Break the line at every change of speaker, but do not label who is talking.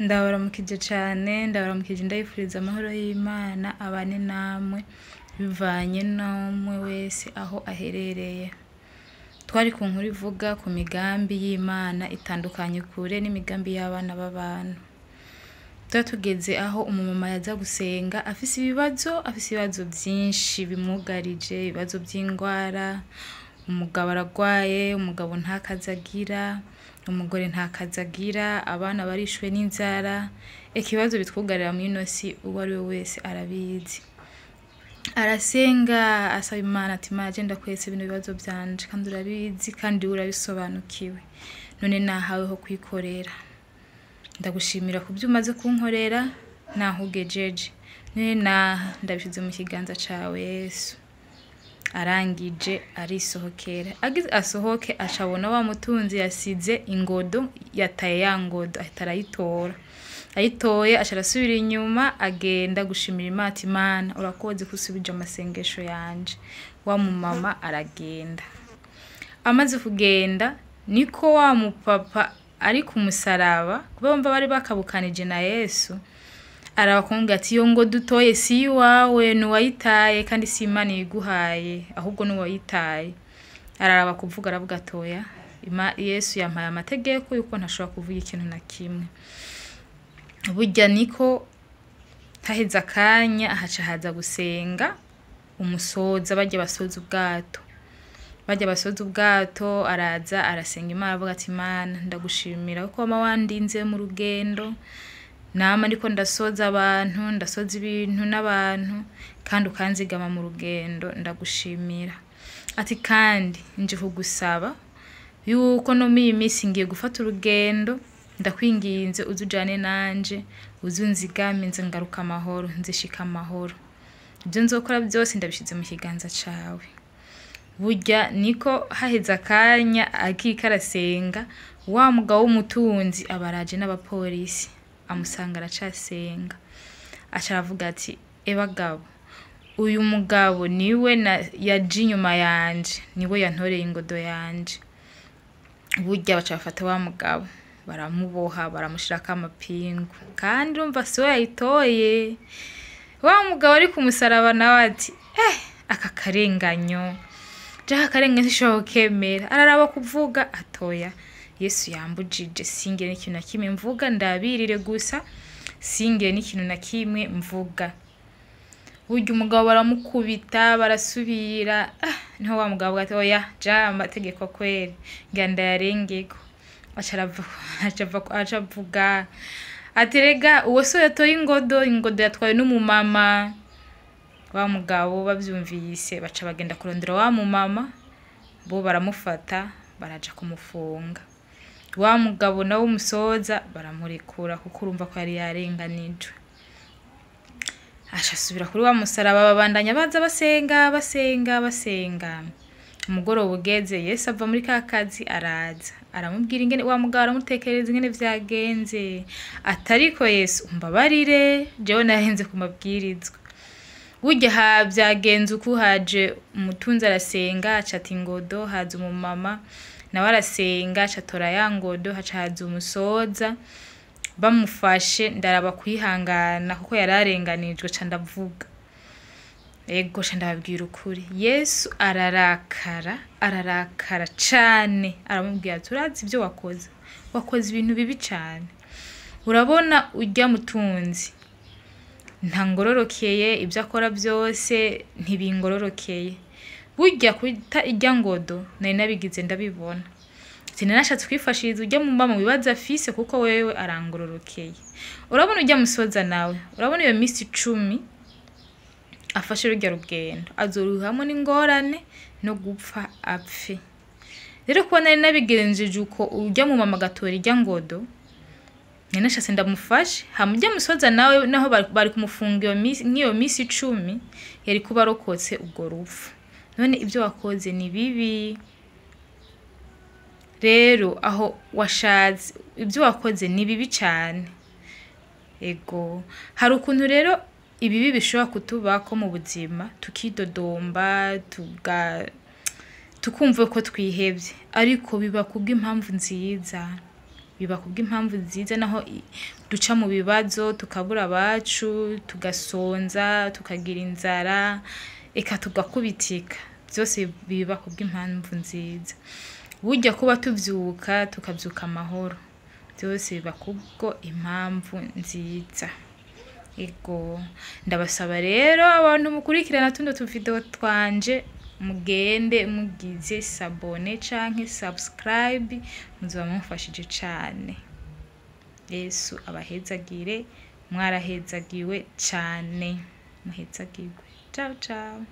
Ndabaramukije cane, ndabaramukije ndabifuriza amahoro y'Imana abane namwe, bivanye n'umwe wese aho aherereye. Twari ku nkuru ivuga ku migambi y'Imana itandukanye kure n'imigambi y'abana b'abantu. Twari tugeze aho umumama yaza gusenga afise ibibazo vyinshi bimwugarije, ibibazo vy'ingwara, umugabo aragwaye, umugabo nta kazi agira, umugore nta kazi agira, abana barishwe n'inzara, eka ibibazo bitwugarira mw'ino si uwo ari we wese arabizi. Arasenga asaba Imana ati Mana je ndakweretse bino bibazo vyanje kandi urabizi kandi urabisobanukiwe, none nahawe ho kwikorera. Ndagushimira kuvyo umaze kunkorera naho ugejeje, none naha ndabishize mu kiganza cawe Yesu. Arangije arisohokera, agize asohoke aca abona wa mutunzi yasize ingodo, yataye ya ngodo ahita arayitora. Ayitoye aca arasubira inyuma agenda gushimira Imana ati Mana urakoze ko usubije amasengesho yanje. Wa mumama aragenda. Amaze kugenda niko wa mupapa ari ku musaraba, kuba bumva bari bakabukanije na Yesu, araba kumubwira ati iyo ngodo utoye si iwawe ni uwayitaye kandi si Imana iyiguhaye ahubwo ni uwayitaye. Araraba kuvuga aravuga ati oya, Yesu yampaye amategeko yuko ntashobora kuvuga ikintu na kimwe. Burya niko haheze akanya haca haza gusenga umusoza, barya basoza ubwato. Barya basoza ubwato araza arasenga Imana avuga ati Mana ndagushimira ko wama wandinze mu rugendo, nama ndiko ndasoza abantu, ndasoza ibintu n'abantu kandi ukanzigama mu rugendo ndagushimira. Ati kandi nje kugusaba yuko no muri iyi minsi ngiye gufata urugendo, ndakwinginze uze ujane nanje, uze unzigame nze ngaruke amahoro, nzishike amahoro. Ivyo nzokora vyose ndabishize mu kiganza cawe. Burya niko haheze akanya akiriko arasenga, wa mugabo w'umutunzi aba araje n'abapolisi, amusanga aracasenga. Aca aravuga ati ebagabo, uyu mugabo niwe yaje inyuma yanje, niwe yantoreye ingodo yanje. Burya baca bafata wa mugabo, baramuboha, baramushirako amapingu, kandi urumva siwe yayitoye. Wa mugabo ari ku musaraba nawe ati aka karenganyo, je aka karenganyo sinshobora kukemera. Araraba kuvuga atoya, Yesu yambujije singire n'ikintu na kimwe mvuga, ndabirire gusa singire n'ikintu na kimwe mvuga. Burya umugabo baramukubita barasubira, niho wa mugabo ati oya, ja amategeko kweri ngira ndayarengeko. Aca avuga ati rega uwo so yatoye ingodo, ingodo yatwawe n'umumama. Wa mugabo bavyumvise baca bagenda kurondera wa mumama, bo baramufata baraja kumufunga. Wa mugabo nawe umusoza baramurekura kuko urumva ko yari yarenganijwe. Aca asubira kuri wa musaraba, babandanya baza basenga basenga basenga. Umugoroba ugeze Yesu ava muri ka kazi araza, aramubwira ingene wa mugabo aramutekerereza ingene vyagenze. Ati ariko Yesu umbabarire, jewe nahenze ku mabwirizwa. Burya ha vyagenze uku, haje umutunzi arasenga aca ata ingodo, haza umumama nawe arasenga aca atora ya ngodo, haca haza umusoza bamufashe ndaraba kwihangana kuko yararenganijwe ca ndavuga. Ego ca ndababwira ukuri, Yesu ararakara, ararakara cane, aramubwira ati urazi ivyo wakoze, wakoze ibintu bibi cane. Urabona urya mutunzi ntangororokeye, ivyo akora vyose ntibingororokeye. Burya kwita irya ngodo nari nabigize ndabibona. Sinanashatse kwifashiriza urya mumama mu bibazo afise kuko wewe arangororokeye. Urabona urya musoza nawe, urabona iyo misi 10 afashe rurya rugendo, azoruhamwo n'ingorane no gupfa apfe. Rero kuba nari nabigenjeje uko urya mumama agatora irya ngodo, nari nashatse ndamufashe, hama urya musoza nawe naho bari kumufunga iyo misi, nk'iyo misi 10 yari kuba arokotse urwo rupfu. None ivyo wakoze ni bibi. Rero aho washatse ivyo wakoze ni bibi cane. Ego hari ukuntu rero ibibi bishobora kutubako mu buzima, tukidodomba, tukumva ko twihevye, ariko biba kubw'impamvu nziza. Biba kubw'impamvu nziza naho duca mu bibazo, tukabura abacu, tugasonza, tukagira inzara, eka tugakubitika. Vyose biba kubw'impamvu nziza. Burya kuba tuvyuka, tukavyuka amahoro, vyose biba kubwo impamvu nziza. Ego, ndabasaba rero abantu mukurikirana tuno tuvideo twanje, mugende mugize s'abonner canke subscribe, muzoba mumfashije cane. Yesu abahezagire, mwarahezagiwe cane, muhezagirwe. Ciao ciao.